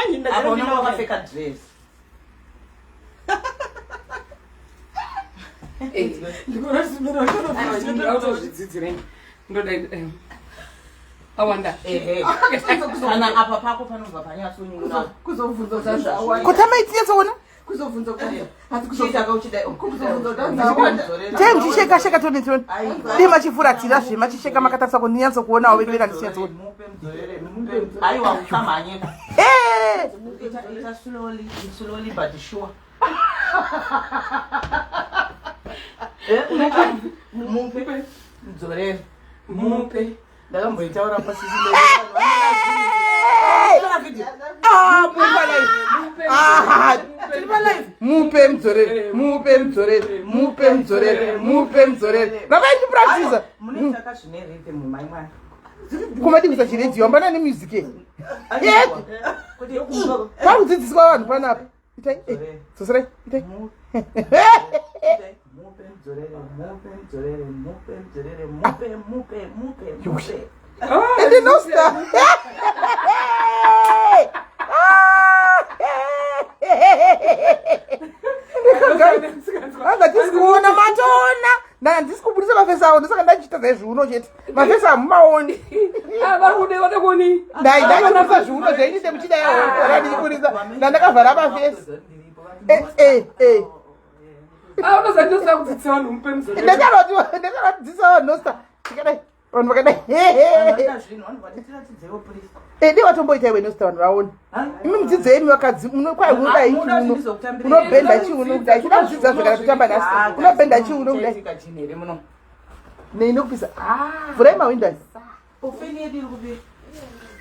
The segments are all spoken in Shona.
Manje Apa unenge wakapfeka dress. Ndikuzvidzidzirei. Ndoda awanda. Kana apa pako panobva panyatsonyura. Kuzobvunza zvawanda. Kotama itinyatsoona. Kuzobvunza kwanza. Hati Chiita kauchidai. Kuzobvunza kwanza. Tei muchisheka sheka tone tone. Dei machifuratira zve machisheka makatarisa kuti ndinyatsokuonawo vedu vena ndisinyatsoona. Mupe mudzorere, mupe. Aiwa usamhanye. Eh! Ita ita slowly, slowly but sure. Eh, mupe mudzorere. Mupe. Ndakamboitaura pasisi. Ah, muri palive. Ah, tiri palive. Mupe mudzorere, mupe mudzorere, mupe mudzorere, mupe mudzorere. Rambai ndichipractiza. Munoita zvine rhythm mai mwana. Kumadimisa chiredhiyo ambana nemusic. Aiwa. Kuti Pakudzidziswa vanhu panapa. Itai, eh, dzoserai, itai. Mupe mudzorere, mupe mudzorere, mupe mudzorere, mupe mupe mupe mupe. Ende nosta. Anga tisi kuona matoona. Ndandisi kubudisa mafesi avo ndosaka ndachiita zvezviuno chete. Mafesi hamumaoni. Ah, vari kude vada kuoni. Ndai ndachibudisa zviuno zvainite muchida yaona ndichibudisa. Ndandakavhara mafesi. Eh eh eh. Ah, unoziva ndinoziva kudzidzisa vanhu mupe mudzorere. Ndakarati ndakaradzidzisa vanhu nosta. Ndikadai vanhu vakadai. Vanoda zvinhu, vanhu vati tiratidzewo please. Eh, dei watomboita iwe nosta vanhu vaone. Imi mudzidze imi vakadzi kwai unodai Munoda kuti chiuno. ndizokutambira Unobhenda chiuno kudai. Chida kudzidza zvakana kutamba nhasi. Unobhenda chiuno kudai. Chaitika chini here muno? Nei nokupisa. Vhurai mawindows. Ofeni yedu iri kupi?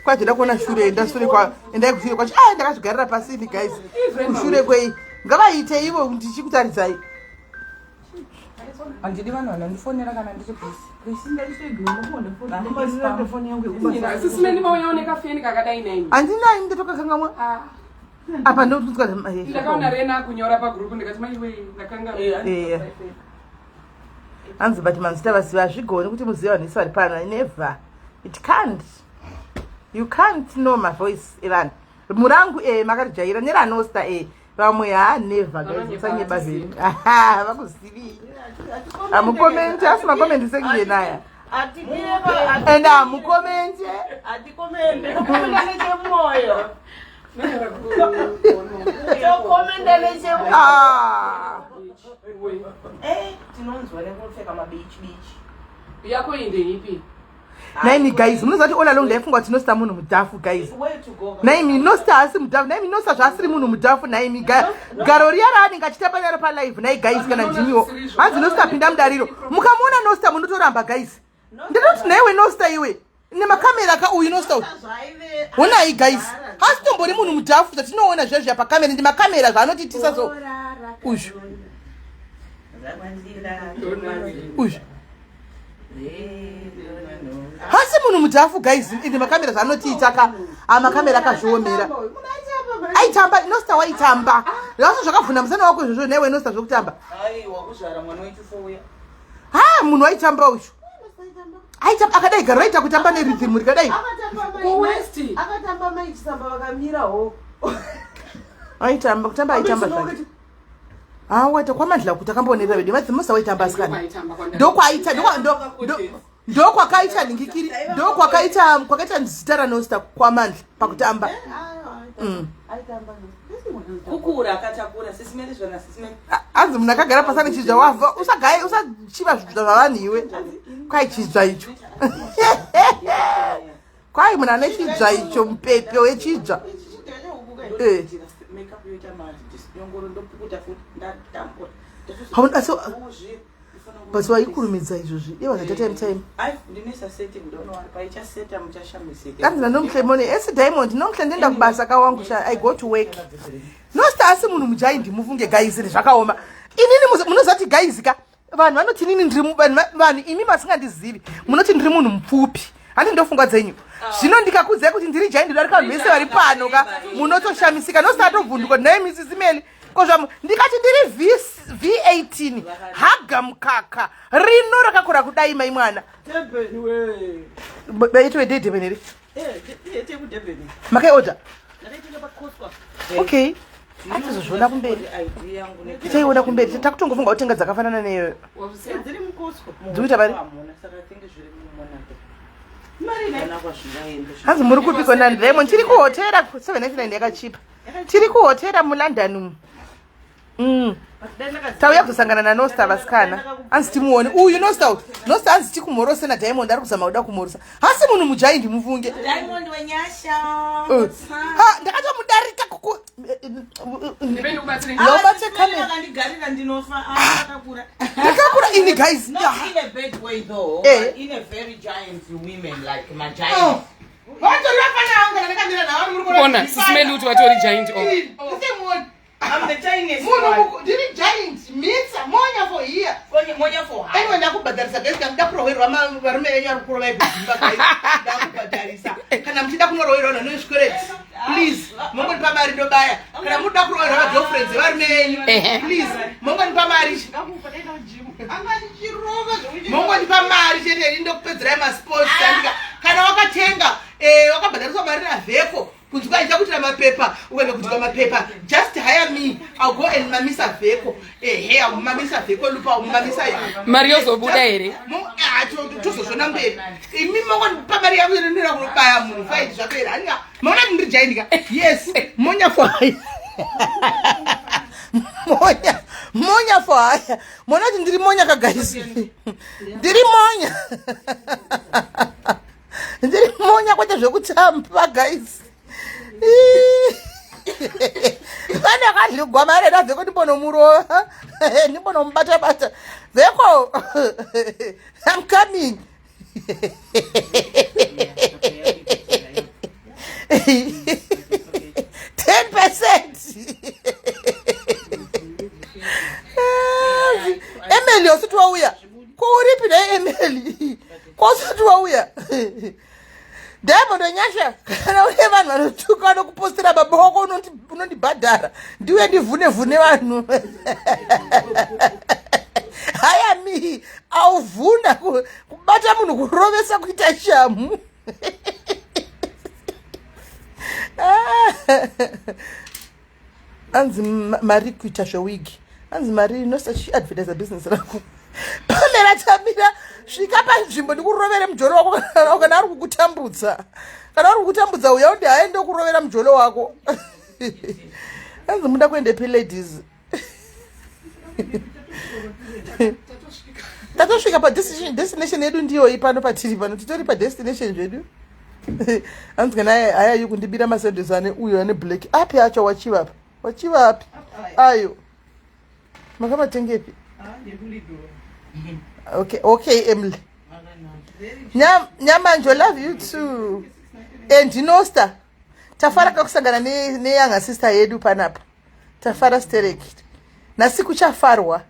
Kwajoda kuona shure enda shure kwa endai kushure kwacho. Ah ndakazvigarira pasi ini guys. Kushure kwei. Ngavaite ivo ndichikutaridzai. Handidi vanhu vanondifonera kana ndiri busy. Please. Sisi meni mauya une kafeni kakadai nai. Handina ini ndatokakangamwa. Ah, Apa ndokutswa ndakaona Rena kunyora pagroup ndikati maiwe ndakanga. Eh. Hanzi but manzita vaziva hazvigoni kuti muzive vanhu vese vari pano. Never. It can't. You can't know my voice evanhu. Murangu eh makarijaira neranosta eh vamwe ha never guys Vanonyepa musanyeba hatizivi. zvenyu. Aha vakuzivi. Hamukomenti asi makomenti section aya. And hamukomenti. Atikomende. Tokomenda nechemoyo. Tokomenda nechemoyo. Ah. Eh, tinonzwa nekupfeka mabichi bichi. Yako iyi ndeipi? Naimi guys munoziva kuti all along ndaifunga kuti Nosta munhu mudhafu guys. Way to go. Naimi Nosta haasi mudhafu. Naimi Nosta zvaasiri munhu mudhafu naimi garo riya raanenge achitamba naro palive nai guys kana ndimiwo. Hanzi Nosta pinda mudariro. Mukamuona Nosta munotoramba guys. Ndinoti naiwe Nosta iwe. Nemakamera ka uyu Nosta uyu. Honai guys. Haasi tombori munhu mudhafu zvatinoona zviya zviya pakamera ndi makamera zvaanotiitisa so. Uyu. Uyu. Hasi munhu mudhafu guys ende makamera zvaanotiita ka amakamera akazviomera. Aitamba Nosta waitamba. Zvazvo zvakavhuna musana wako izvozvo naiwe Nosta zvokutamba. Aiwa kuzvara mwana wechifuya. Ha munhu waitamba uyu. Aitamba akadai garo raita kutamba nerhythm rikadai. Kuwest. Akatamba mai Chisamba vakamira ho. Aitamba kutamba aitamba zvake. Ha waita kwaMandla kuti akamboonera vedu. Madzi Musa waitamba asikana. Ndokwaita ndokwakaita ningikiri ndokwakaita kwakaita zita raNosta kwaMandla pakutamba. Aitamba. Kukura akatakura sisi Mary zvana sisi Mary. Hanzi munhu akagara pasi ane chidzva wavha usagaye usachiva zvidzva zvavanhu iwe. Kwai chidzva icho. Kwai munhu ane chidzva icho mupepe wechidzva. Eh. Makeup yoita mari nyongoro ndopukuta futi ndatambura. Hauna asi basi waikurumidza izvozvi iye wakaita time time. Ai ndine saseti ndonowari paichaseta muchashamisika. Hanzi naNomhle mone esi Diamond Nomhle ndienda kubasa kawangu sha I go to work. Nosta asi munhu mujaindi mufunge guys zvakaoma. Inini munoziva kuti guys ka vanhu vanoti inini ndiri vanhu imi masingandizivi munoti ndiri munhu mupfupi. Handi ndofungwa dzenyu. Zvino ndikakudzai kuti ndiri jaindi darika vanhu vese vari pano ka munotoshamisika Nosta atovhunduka naye Mrs Meli. Ko zvamu ndikati ndiri V18 haga mukaka rino rakakura kudai mai mwana. Durban we. Baitwe Durban here? Eh, tekuDurban. Makaiorder? Okay, atizozviona kumberi, tichaiona kumberi. Takutongofunga kutenga dzakafanana neyoyo. Dzikuita mari. Hanzi muri kupiko nandremo? Tiri kuhotera, 799 yakachipa. Tiri kuhotera muLondon umu. Tauya kuzosangana naNosta, vasikana. Hanzi timuone uyu Nosta uyu. Nosta, hanzi tikumhorose naDiamond. Ari kuzama kuda kumhorosa. Hasi munhu mugiant, mufunge. Diamond wenyasha. Ha, ndakatomudarika kuku. Ndipe ndikubatsire. Yaubate kamera. Akandigarira ndinofa. Ah, akakura. Ndakakura ini, guys. Not in a bad way though, Eh. but in a very giant women like my giant. Vatori vafana vangu kana ndakamira navo, muri kuona. Ona sisimeli kuti vatori giant o. I'm the Chinese Munhu one. ndiri giant mitsa monya for here. Monya for her. Anyway, ndakubhadharisa, guys. Kana muda kuroverwa, varume venyu vari kurova ibhizimba, guys, ndakubhadharisa. Kana muchida kunoroverwa nanosvikwereti, please mongondipa mari, ndobaya. Kana muda kuroverwa magirlfriends evarume venyu, please mongondipa mari, mongondipa mari chete, ini ndokupedzerai masports andika. Kana wakatenga, wakabhadhariswa mari navheko kunzi kwaita kuitira mapepa, ukaenda kuitwa mapepa, just hire me, I'll go and mamisa vheko. Ehe, aumamisa vheko lupa, aumamisa. Mari yozobuda here? Tozozvona mberi. Imi mongondipa mari yangu, inonoera kunobaya munhu faiti, zvapera. Anika maona kuti ndiri giant ka? Yes, monya for hire, monya, monya for hire. Mona kuti ndiri monya ka, guys? Ndiri monya, ndiri monya, kwete zvekutamba, guys. Pane akadligwa mari eda vheko, ndimbonomurova, ndimbonomubata-bata. Vheko, I'm coming. 10%. Emily, usati wauya? Ko uripi naye Emily? Ko usati wauya? Diamond wenyasha, kana une vanhu vanotuka, vanokupostera baba wako, unondibhadhara, ndiuye ndivhune vhune vanhu. Haya mi auvhuna kubata munhu, kurovesa, kuita shamu. Ah. Anzi mari kuita zvewigi. Anzi mari inosachiadvertisa business rako. Pamera tamira, svika panzvimbo ndikurovere mujolo wako. Kana ari kukutambudza, kana ari kukutambudza, uya undi hayi, ndokurovera mujolo wako. Anzi muda kuendepi, ladies? Tatosvika padestination yedu, ndiyoyi pano patiri pano, titori padestination zvedu. Hanzi kana hayayi kundibira masendesi ane uyo ane black api acho, wachivapa, wachivapi ayo, makamatengepi? Okay, Emily Nyamanjo, love you too. And Nosta, tafara kakusangana neyanga sister yedu panapa. Tafara stereki. Nasi kuchafarwa,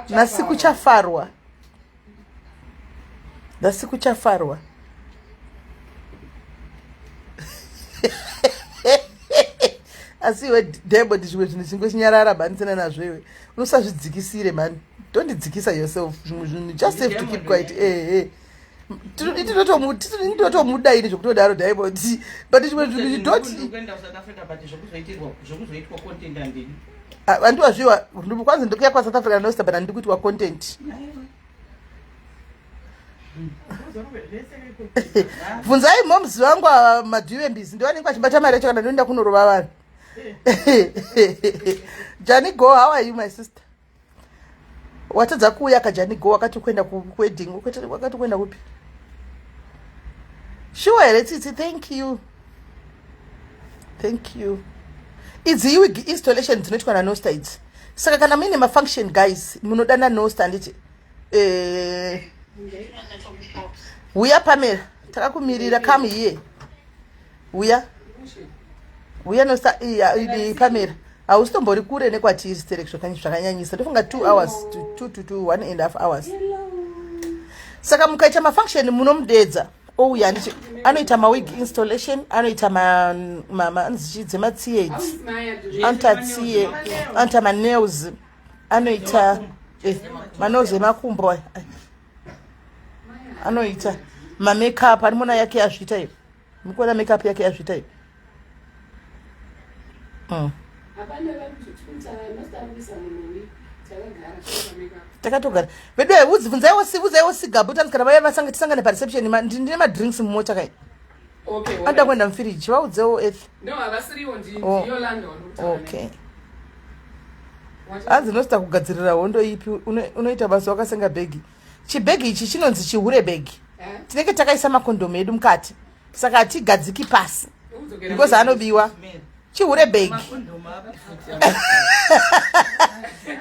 nasi kuchafarwa, nasi kuchafarwa. Asi iwe Diamond, zvimwe zvinhu chingwe chinyarara mhani, tsena nazvo iwe, unosazvidzikisire mhani. Dondidzikisa yourself. Zvimwe zvinhu just have to keep quiet. Ehe, ndinotomuda ini zvekutodaro Diamond, but zvimwe zvinhu you don't. Kuenda kuSouth Africa, but zvekuzoitwa content handidi. Handiwazviwa kwanzi ndikuya kwaSouth Africa nosta, but handidi kuitwa content. Bvunzai momuzi vangu ava, madhuvembisi, ndivanenge vachibata mari yacho kana ndinoenda kunorova vanhu. Jani go, how are you, my sister? Watadza kuuya kaJani go, wakati kuenda kuwedding, wakati kuenda kupi? Sure here, Tsitsi? Thank you, thank you. Idzi iwig installation dzinoitwa naNosta idzi. Saka kana muine mafunction, guys, munoda naNosta, handiti? Uya Pamela, takakumirira. Come here, uya, uya Nosta. Iya Pamela, hausitombori kure nekwatiri sterek zvakanyanyisa. Ndofunga 2 hours to 2 to 2 1.5 hours. Saka mukaita mafunction munomudedza ouya, handiti? Anoita mawig installation, anoita anzi dzematsiye idzi, anoita tsiye, anoita manails, anoita manails emakumbo aya. Anoita mamakeup. Arimona yake yazviita iyo, mukuona makeup yake yazviita iyo. Takatogara vedu bvunzaiwo bvunzaiwo sigabu tanzi kana vaya vasanga tisangane pareception ndine madrinks mumota kai. Okay, Anoda kuenda mufiriji, vaudzewo eth. No, havasiriwo, ndi Oh. Yolanda wandikutaura naye. Okay. Hanzi nosita kugadzirira hondo ipi? Unoita basa wakasenga bhegi. Chibhegi ichi chinonzi chihure bhegi. Eh? Tinenge takaisa makondomu edu mukati, saka hatigadziki pasi Ndikudzokera because anobiwa. Chihure bhegi. Makondomu api futi?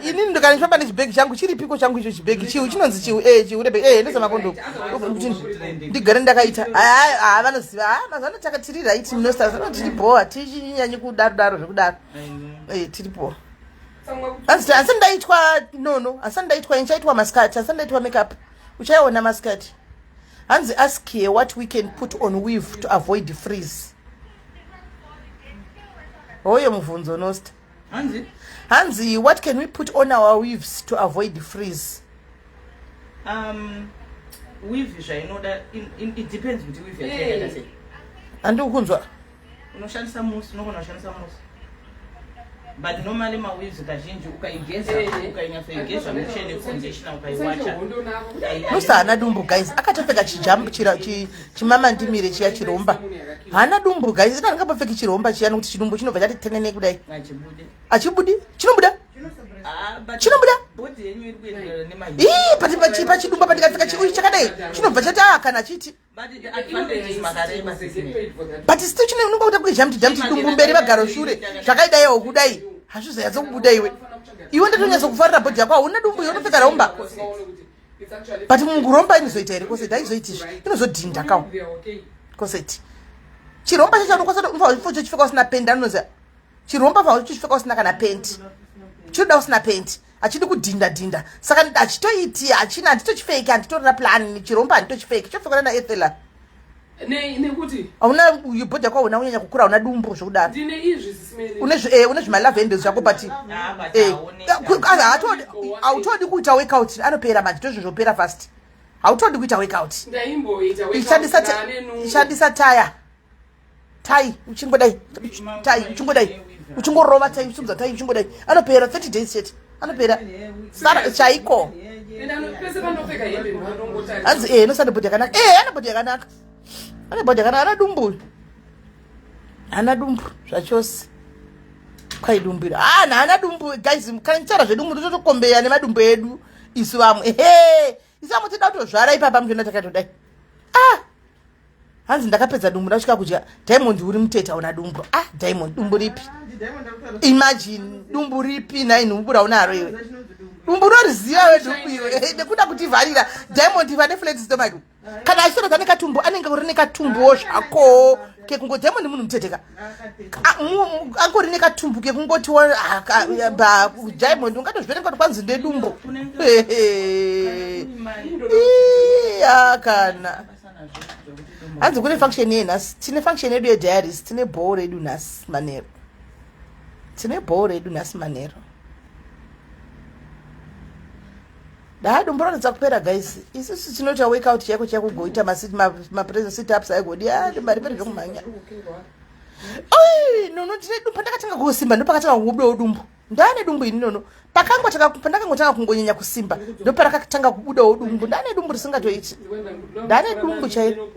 Inini ndikandifamba nechibhegi changu chiripiko changu icho chibhegi chihu chinonzi chihu chihure bhegi, ndoisa makondomu kuti ndigare ndakaita. Ha, vanoziva. Ha, mazuva ano taka tiri right munosta zano tiri bhoa, tichinyanyi kudaro daro zvekudaro. Tiri bhoa. Tsamwa kuti Hanzi asi ndaitwa nono, asi ndaitwa, ndichaitwa masikati, asi ndaitwa makeup, uchaiona masikati. Hanzi ask here what we can put on weave to avoid freeze. Hoyo mubvunzo, Nosta. Hanzi? Hanzi what can we put on our weaves to avoid freeze? Weave zvainoda, it depends kuti weave yacho yakaita sei. Handiri kunzwa. Unoshandisa mousse, unogona kushandisa mousse, but normally maweaves kazhinji ukaigeza, ukainyatsoigeza mushe neconditioner, ukaiwacha. Hondo navo. Nosta haana dumbu guys, akatopfeka chijambu chimama ndimire chiya chiromba. Haana dumbu guys, ina ndingambopfeki chiromba chiya nokuti chidumbu chinobva chati tenene kudai. Achibude. Achibudi, chinobuda. Ah, but Chinobuda. body yenyu iri kuenderana nema Ii, pati pachidumba pandikapfeka chiuyu chakadai chinobva chati a kana chiti. But the advantage is makareba sisine. But still chine unonga kuita kunge jamti jamti, dumbu mberi vagaro shure zvakaidaiwo kudai, hazvizonyatso kubuda. Iwe iwe ndatonyatso bhodhi yako, hauna dumbu iwe unopfeka romba, but munguromba inozoita here corset? Haizoitizve, inozodhinda kawo corset. Chiromba chacho unokwanisa uchipfeka usina pendi, anoziva chiromba fa uchipfeka usina kana pendi, chinoda usina pendi, hachidi kudhinda dhinda, saka hachitoiti, hachina, handitochipfeki, handitorina plan. Chiromba handitochipfeki, chopfekwa naethela. Nekuti Hauna bhodhi yako, hauna kunyanya kukura, hauna dumbu zvokudaro. Ndine izvi zisimene. Une zvimalove handles zvako, but Ah, but haoneka. Hautodi kuita workout, anopera manje, tozvo zvopera fast. Hautodi kuita workout. Ndaimboita. Shandisa taya tai uchingodai tai, uchingodai, uchingorova tai, uchimudza tai, uchingodai, anopera 30 days chete, anopera. Sara chaiko. Pese panopfeka hembe ndongotarisa. Hanzi nosane bhodhi yakanaka. Ane bhodhi yakanaka, ane bhodhi yakanaka, ana dumbu, ana dumbu zvachose. Kwai dumbu iro ana haana dumbu guys. Kana ndichitaura zvedumbu ndototokombeya nemadumbu edu isu vamwe. Ehe, isu vamwe toda kutozvara ipapa muchiona takatodai. Ah, hanzi ndakapedza dumbu ndasvika kudya. Diamond, uri muteta, una dumbu. Ah, Diamond, dumbu ripi? Imagine, dumbu ripi nhai? Nhumbu raunaro iwe, dumbu unoriziva we dumbu iwe, nekuda kutivharira. Diamond vane flat stomach, kana achitorodza nekatumbu anenge uri nekatumbuwo zvako kekungo. Diamond munhu muteteka, angori nekatumbu kekungoti Diamond ungatozviverenga kuti kwanzi ndedumbu. Iya, kana hanzi kune function yenhasi, tine function yedu yediaries, tine bhoo redu nhasi manero, tine bhoo redu nhasi manero. Daa dumbu ratadza kupera guys. Isusu tinoita workout chaiko chaiko, kugoita masit ups aigodi mari pere zvekumhanya. Oi, nono, ndine dumbu. Pandakatanga kusimba ndopakatanga kubudawo dumbu. Ndane dumbu ini nono, pandakangotanga kungonyanya kusimba ndoparakatanga kubudawo dumbu. Ndane dumbu risingatoiti, ndane dumbu chairo.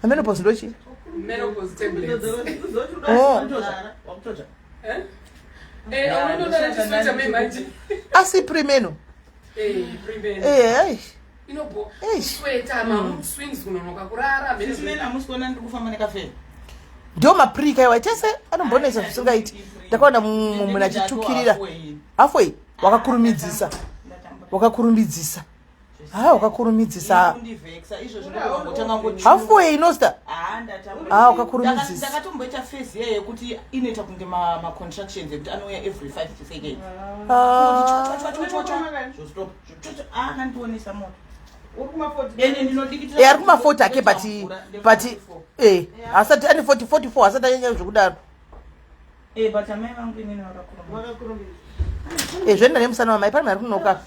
Mamenopause ndochi? Menopause tablets. Oh. Eh? Eh, unondoda chisweta memanje. Asi premeno. Eh, premeno. Ai. Inobo. Eish. Sweta, ma mood swings, kunonoka kurara, mene. Sisimeni, hamusi kuona ndiri kufamba nekafeni? Ndo maprika iwa tese anombonetsa zvisingaiti. Ndakaona mumwe munhu achitukirira halfway, wakakurumidzisa, wakakurumidzisa, ha, wakakurumidzisa. Kundivhekisa izvo zvinotanga. Halfway inosta. Ah, wakakurumidzisa. Ndakatomboita phase iya yekuti inoita kunge macontractions ekuti anouya every 5 seconds. Ah. Zvostop, akandionesa moto ende ndinodikitira. Ari kuma40 ake, but asati ane 40, 44, asati anyanya zvekudaro. But amai vangu inini vakakurumidza. Eh, zvoenda nemusana wamai pane mari kunoka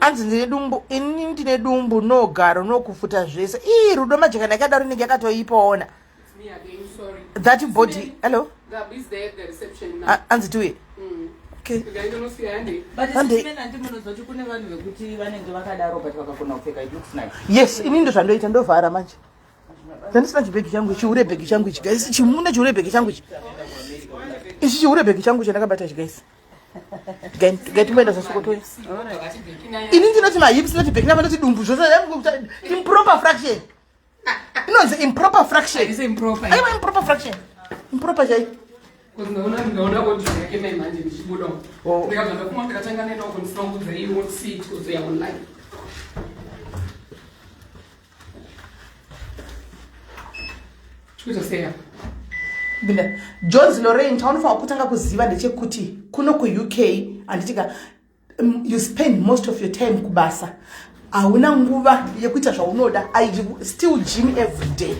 anzi ndine dumbu ini ndine dumbu no garo no kufuta zvese ii rudo majekana yakadaro inenge yakatoipaona that body hello anzi tiuye mm. okay yes ini ndo zvandoita ndovhara manje Ndandisina chibhegi changu chihure bhegi changu ichi guys chimuna chihure bhegi changu ichi ichi chihure bhegi changu chandakabata ichi guys ngatimboenda zvasokotoya ini ndinoti mahips ndinoti bhegi napa ndoti dumbu zvose improper fraction inonzi improper fraction aiwa improper fraction improper chai Ndaona audio yake mai manje ndichibuda. Oh. Ndikabva ndakuma ndikatanga nenda uko ndisina kuudza you won't see it because they are online. Chikuita sei apa? Binda. Jones Lorraine chaunofanira kutanga kuziva ndechekuti kuno kuUK handitika you spend most of your time kubasa hauna nguva yekuita zvaunoda i still gym every day.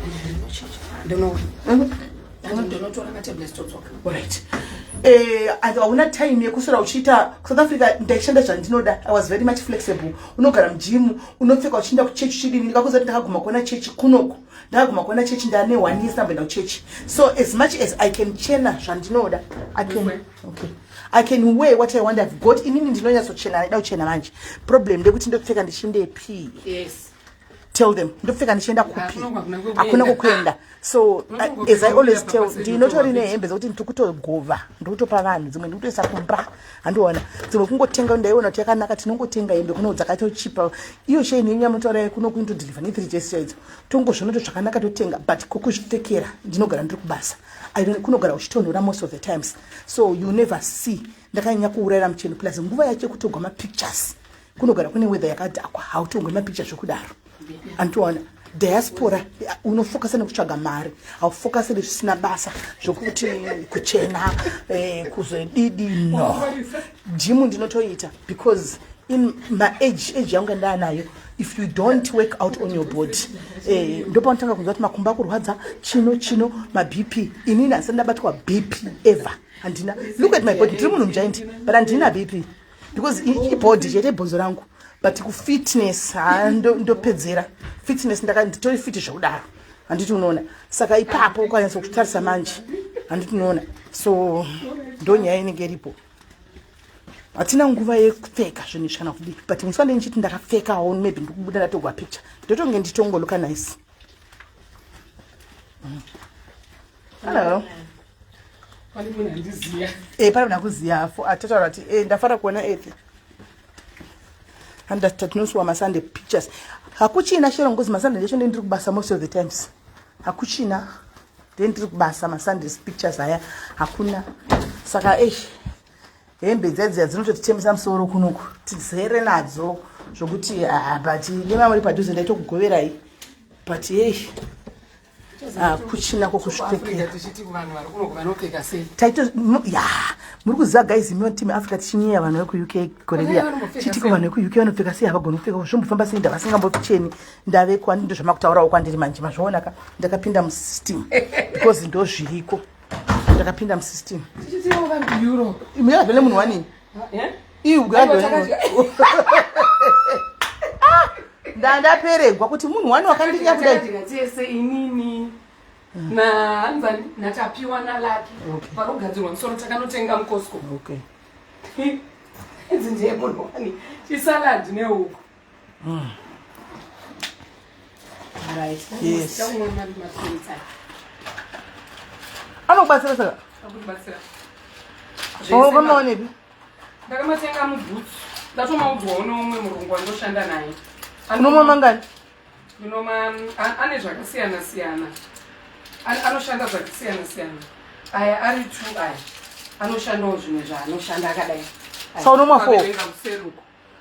Right. Eh, hauna time yekuswera uchiita kusouth africa ndaishanda zvandinoda i was very much flexible unogara mujimu unopfeka uchienda kuchechi chidini ndikakuza kuti ndakaguma kuona chechi kunoku ndakaguma kuona chechi ndane one year samboenda kuchechi so as much as i can chena zvandinoda i can okay i can wear what i want i've got inini ndinonyatsochena ndaida kuchena manje problem ndekuti ndopfeka ndichindepi yes tell them ndopfeka ndichienda kupi hakuna kukuenda so as i always tell ndinotori nehembe dzekuti ndiri kutogova ndiri kutopa vanhu dzimwe ndiri kutoisa kumba handiona dzimwe kungotenga ndaiona kuti yakanaka tinongotenga hembe kuno dzakatochipa iyo sheni yenyamutora kuno kuinotodhilivha ne-three days chaidzo tongozviona kuti zvakanaka totenga but kokuzvipfekera ndinogara ndiri kubasa kunogara kuchitonhora most of the times so you never see ndakanyanya kuurayira mucheno plus nguva yacho yekutogwa mapictures kunogara kune weather yakadhakwa hautongwe mapicture zvekudaro andiona diaspora unofokasa nekutsvaga mari haufokase nezvisina basa zvokuti kuchena eh, kuzodidi no jimu ndinotoita because in my age age yangu yandaanayo if you don't work out on your body eh, ndopaunotanga kunzwa kuti makumbo akurwadza chino chino mabp inini handisati ndabatwa bp ever handina look at my body ndiri munhu mugiant but handina bp because ibody chete ibhonzo rangu but kufitness ha ndopedzera fitness nditori fiti zvekudaro handiti unoona saka ipapo ukanyatsa kutarisa manje handiti unoona so ndonyaya inenge iripo hatina nguva yekupfeka zvinhu izvi kana kudii but musi wandei ndichiti ndakapfekawo maybe ndikubuda ndatogwa picture ndotonge nditongoloka nice Hello. Pane munhu andiziya. Eh, pane munhu akuziya hafu. Atataura kuti eh ndafara kuona Ethi. And tinosiwa maSunday pictures. Hakuchina shero ngozi maSunday ndesho ndiri kubasa most of the times. Hakuchina. Then ndiri kubasa maSundays pictures aya hakuna. Saka eh hembe dziya dzinototitemesa musoro kunoku tizere nadzo zvokuti ah, but nemamuri padhuze ndaitokugoverai but hey hakuchina kwokuzvipfekera taito ya muri kuziva guys imi team africa tichinyeya vanhu vekuuk gore riya chitiko vanhu vekuuk vanopfeka sei havagoni kupfeka zvombofamba sei ndavasingambocheni ndave kwandi ndozvamakutaurawo kwandiri manje mazviona ka ndakapinda musystem because ndozviriko ndakapinda musystem imuyakadhole munhu wanini ndandaperegwa kuti munhu wani wakandinya kudai tese inini nahanzani natapiwa nalaki parogadzirwa musoro takanotenga mukosco okay idzi ndiye munhu wani chisalad nehuku right Yes. Anokubatsira saka? Anokubatsira. Wakamaonepi? Ndakamatenga muboots. Ndatomaudzwawo neumwe murungu wandoshanda naye. Unomwa mangani? Ndinoma ane zvakasiyana siyana. Anoshanda zvakasiyana siyana. Aya ari two aya. Anoshandawo zvimwe zvaanoshanda akadai. Sa unomwa four?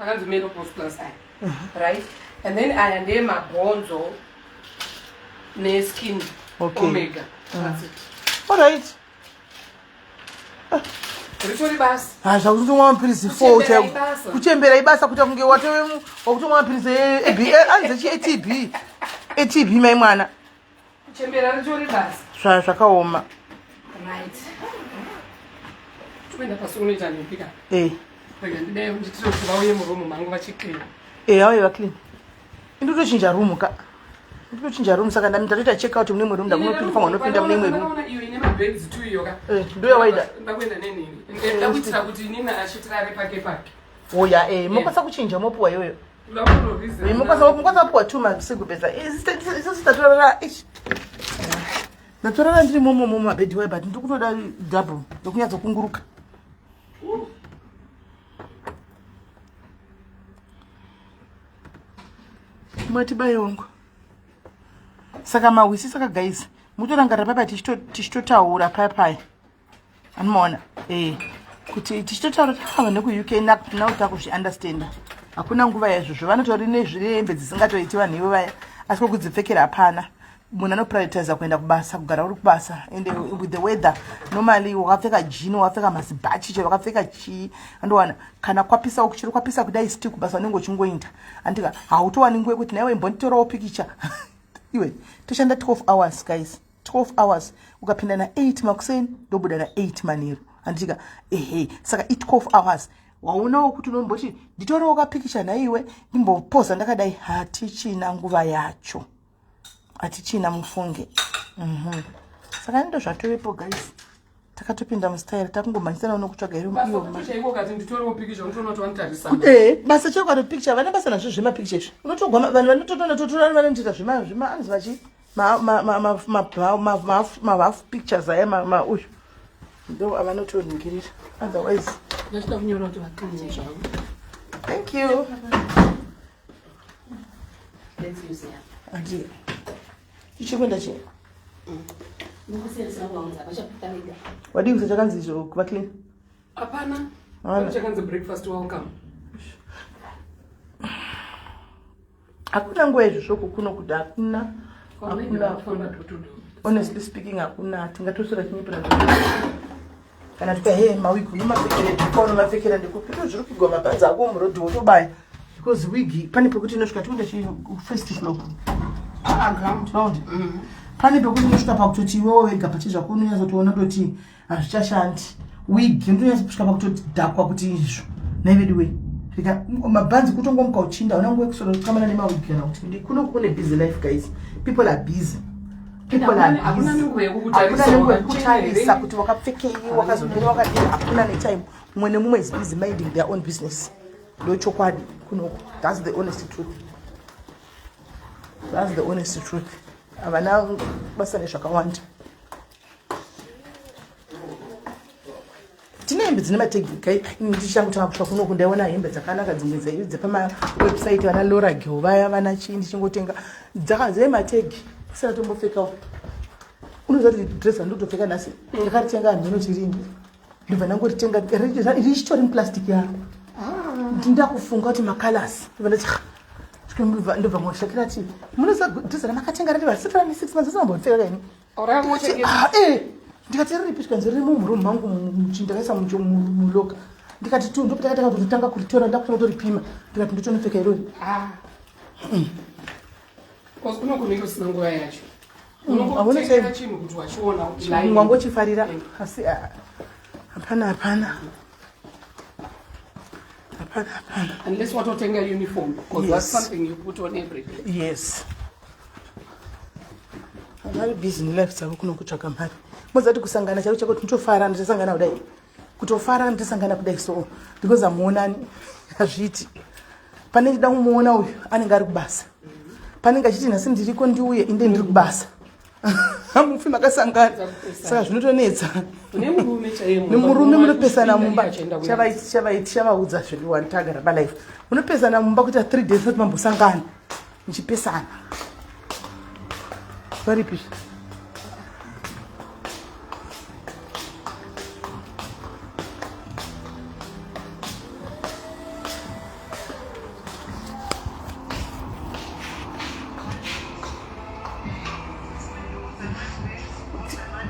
Akanzi menopause plus aya. Right? And then aya ndeye mabhonzo neskin okay. omega. That's it. All right. Ritori basa. Ah, zvakutomwa mapiritsi 4 chaiko. Kuchembera ibasa kuita kunge watove wakutomwa mapiritsi e anzi chi ATB. ATB mai mwana. Kuchembera ritori basa. Zva zvakaoma. Right. Kuenda pasi unoita nhumbi ka. Eh. Rega ndidai nditire kuti vauye muroom mangu vachiclean. Eh, vauye vaclean. Ndotochinja room ka. Ndotochinja room saka ndatoita check out mune imwe room ndakunopinda fanwa nopinda mune imwe room. Ndakaona iyo ine mabeds tu iyo ka. Eh, ndoya waida. Ndakuenda neni. Ndakuitira kuti nina achitirare pake pake. Oya eh, mokwanisa kuchinja mopuwa iyoyo. Ndakunorizira. Mokwanisa mokwanisa kupuwa two masingle beds. Isusu tatorara ish. Ndatorara ndiri momo momo mabed wayo but ndikutoda double ndokunyatsokunguruka. Mati baye wangu. Saka mahwisi saka guys, mutorangarira papa tichitotaura paya paya. Anomaona eh kuti tichitotaura kuti ava nekuUK now takuzviunderstanda. Hakuna nguva yaizvozvo vanotori nezvirembe dzisingatoiti vanhu ivo vaya asi kwokudzipfekera hapana. Munhu anoprioritiza kuenda kubasa kugara uri kubasa and with the weather normally wakapfeka jini wakapfeka mazibhachi chero wakapfeka chii andowana kana kwapisa chero kwapisa kudai still kubasa unenge uchingoinda andika hautowani nguva yekuti naiwe imbonditorawo pikicha iwe toshanda 12 hours guys 12 hours ukapinda na8 makuseni ndobuda na8 manheru anditika ehe saka i12 hours waonawo kuti unomboti nditorewo kapikicha nhaiwe ndimbopoza ndakadai hatichina nguva yacho hatichina mufunge mm -hmm. saka ndo zvatovepo guys takatopinda mustyle takungomhanyisana nokutsvaga iro basa chaiko kato picture vane basa nazvo zvemapicture izvi unotogwa vanhu vanototona totora vanotoita zvema zvema anzi vachi mahalf pictures aya mauyu ndo avanotoningirira otherwise thank you ichikuenda chii wadii kusa chakanzi izvo kuva clean hapana chakanzi breakfast welcome hakuna nguva izvo zvoko kuno kuti hakuna hakuna hakuna honestly speaking hakuna tingatoswera tinyepera kana tika he mawigi unomapfekera unomapfekera ndikupi zviri kugwa mapanzi ako murodhi wotobaya because wigi pane pekuti inosvika tikuenda chi first floor ah, ground ground mm. pane pekuti unosvika pakutoti iwewo wega pachezvako unonyatsotoona toti hazvichashandi wigi unotonyatsa pakutoti dhakwa kuti izvo naiveduwe rika mabhanzi kutongomuka uchinda hauna nguva yekuswera kukamana nemawigi kana kuti kuno kune busy life guys people are busy people are Hakuna busy nenguva hakuna yekukutarisa nenguva wakachena here. yekutarisa kuti wakapfekei wakazomira wakadii hakuna netime mumwe nemumwe is busy minding their own business ndochokwadi kunoku that's the honest truth that's the honest truth havana basa nezvakawanda tine hembe dzine mategi ndichangotanga kusvika kunoku ndaiona hembe dzakanaka dzimwe dzepamawebsite vana loragil vaya vana chii ndichingotenga dzine mategi isina tombopfekawo unoziva kuti dress randikutopfeka nhasi ndakaritenga mheno chirini ndobva ndangoritenga richitori muplastic yaro ndakufunga kuti macolors ndobva ndati ndobva ngoshakira ti munoziva dress ramakatenga rati vasati rane six months asina kaini ndikati riripi zvikanzi riri mumuroom mangu ndakaisa muloka ndikati tu ndopatakatanga kutotanga kuritora ndakutanga kutoripima ndikati ndotonopfeka irori unokunenge usina nguva yacho hauna unongotenga time. chinhu kuti wachiona line. wangochifarira asi ah, hapana hapana hapana hapana unless watotenga uniform because Yes. that's something you put on every day yes vari busy nelife dzavo kuno kutsvaga mari mozati kusangana chaiko chako tinotofara nditasangana kudai kutofara nditasangana kudai so because hamuonani hazviiti pane chida kumuona uyu anenge ari kubasa panenge achiti nhasi ndiriko ndiuye inde ndiri kubasa hamufi makasangana saka zvinotonetsa nemurume chaiye nemurume munopesana mumba achienda kuya. chavaudza zvedu wani tagara palife munopesana mumba kuita three days sati mambosangana muchipesana varipi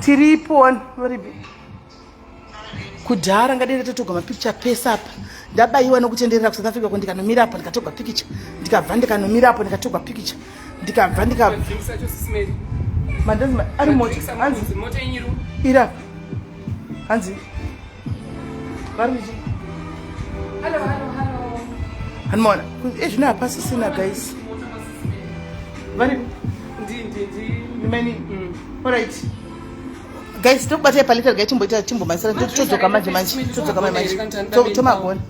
tiripo wani varipi kudhara ngadai ndatotogwa mapikicha pese apa ndabayiwa nokutenderera kusouth africa ko ndikanomira apo ndikatogwa pikicha ndikabva ndikanomira apo ndikatogwa pikicha ndikabva ndika Madrinks acho sisimeri. mandanzi ari mota Madrinks hanzi amunonzi mota yenyu iri apa hanzi Vari kuchi? Hello, hello, hello. Hanimona. Ezvino hapasisina guys. Vari Ndi ndi ndi. ndimani? Alright. Guys, tokubatai paleta regai timboita timbomhanyisira todzoka manje manje. Todzoka manje manje. Tomagona.